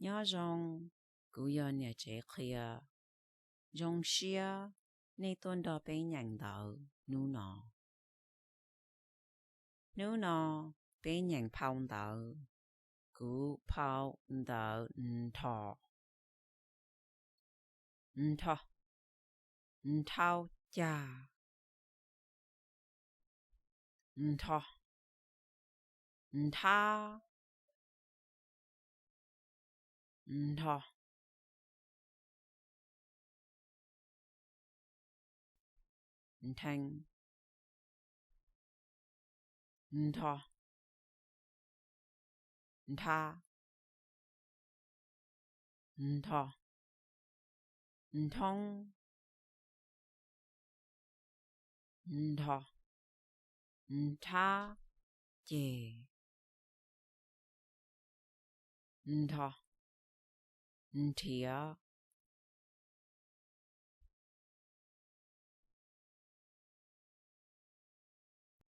Nyob zoo, kuv yog niam tsev qhia. Zoo siab nej tuaj nrog peb nyeem ntawv hnub no. Hnub no peb nyeem phau ntawv. Kuv phau ntawv nrho, nrho, nrhau cag, nrho, nthab, nrho, nthee, nrho, nthab, nrho, nthoob, nrho, nthab, ceg, nrho, nrhiav,